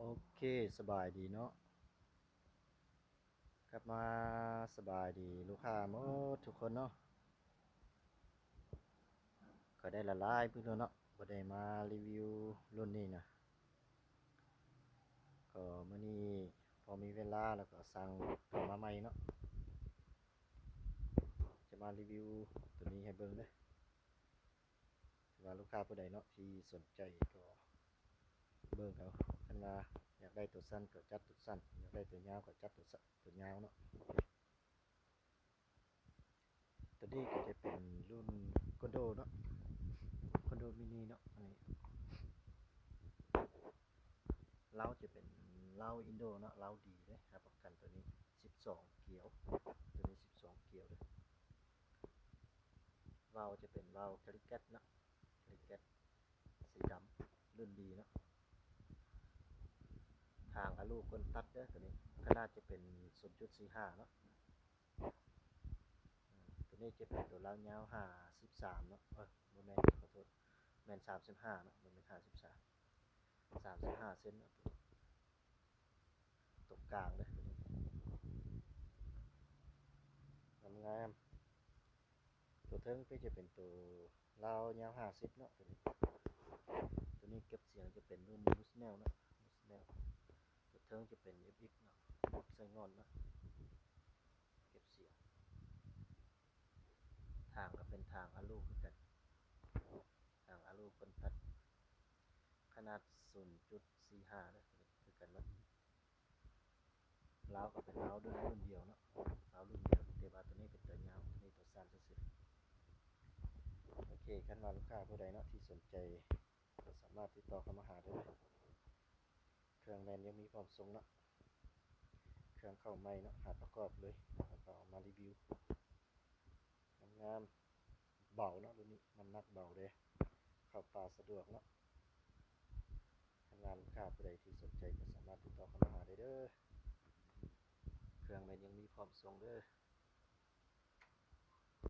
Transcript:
ໂອເຄ ສະບາຍດີເນາະ ກັບມາສະບາຍດີລູກຄ້າໝົດທຸກຄົນເນາະ. ກໍໄດ້ຫຼາຍໆມື້ແລ້ວເນາະ ບໍ່ໄດ້ມາຣີວິວລຸ້ນນີ້ນະ. ກໍມື້ນີ້ພໍມີເວລາແລ້ວກໍສັ່ງເຂົ້າມາໃໝ່ເນາະ ຈະມາຣີວິວໂຕນີ້ໃຫ້ເບິ່ງເດີ. ຖ້າວ່າລູກຄ້າຜູ້ໃດເນາະທີ່ສົນໃຈກໍເບິ່ງເອົາ ຄັນວ່າຢາກໄດ້ໂຕສັ້ນກໍຈັດໂຕສັ້ນ ຢາກໄດ້ໂຕຍາວກໍຈັດໂຕສັ້ນ ໂຕຍາວເນາະ. ໂຕນີ້ກໍຈະເປັນລຸ້ນຄອນໂດເນາະ ຄອນໂດມິນີເນາະ. ອັນນີ້ເລົາຈະເປັນເລົາອິນໂດເນາະ ເລົາດີເດ້ ຮັບປະກັນໂຕນີ້ສິບສອງກຽວ ໂຕນີ້ສິບສອງກຽວເດ້. ວາວຈະເປັນວາວຄາລິແກັດເນາະ ຄາລິແກັດສີດຳ ລຸ້ນດີເນາະ. ທາງອາລູຄົນຕັດເດີໂຕນີ້ ຂະໜາດຈະເປັນສູນຈຸດສີ່ຫ້າເນາະ. ໂຕນີ້ຈະເປັນໂຕເລົາຍາວຫ້າສິບສາມເນາະ ເອີ ບໍ່ແມ່ນ ຂໍໂທດ ແມ່ນສາມສິບຫ້າເນາະ ບໍ່ແມ່ນຫ້າສິບສາມ ສາມສິບຫ້າເຊັນເນາະ. ໂຕກາງເດີ ງາມໆ. ໂຕເທິງເພິ່ນຈະເປັນໂຕເລົາຍາວຫ້າສິບເນາະ ໂຕນີ້ ໂຕນີ້ເກັບສຽງຈະເປັນລຸ້ນ Bushnell ເນາະ Bushnell. ໂຕເທິງຈະເປັນ ເອັຟເອັກ ເນາະ ໃສ່ງ່ອນເນາະ ເກັບສຽງ. ທາງກໍເປັນທາງອາລູຄືກັນ ທາງອາລູຄົນຕັດ ຂະໜາດສູນຈຸດສີ່ຫ້າເດີ ຄືກັນເນາະ. ເລົາກໍເປັນເລົາລຸ້ນ ລຸ້ນດຽວເນາະ ເລົາລຸ້ນດຽວ ແຕ່ວ່າໂຕນີ້ເປັນໂຕຍາວ ໂຕນີ້ໂຕສັ້ນຊື່ໆ. ໂອເຄ ຄັນວ່າລູກຄ້າຜູ້ໃດເນາະທີ່ສົນໃຈ ກໍສາມາດຕິດຕໍ່ເຂົ້າມາຫາໄດ້ເດີ. ເຄື່ອງແມ່ນຍັງມີພ້ອມສົ່ງເນາະ ເຄື່ອງເຂົ້າໃໝ່ເນາະ ຫາປະກອບເລີຍ ແລ້ວກໍເອົາມາຣີວິວ ງາມໆ. ເບົາເນາະ ລຸ້ນນີ້ນ້ຳໜັກເບົາເດ້ ເຂົ້າປ່າສະດວກເນາະ. ຄັນວ່າລູກຄ້າຜູ້ໃດທີ່ສົນໃຈກໍສາມາດຕິດຕໍ່ເຂົ້າມາຫາໄດ້ເດີ ເຄື່ອງແມ່ນຍັງມີພ້ອມສົ່ງເດີ.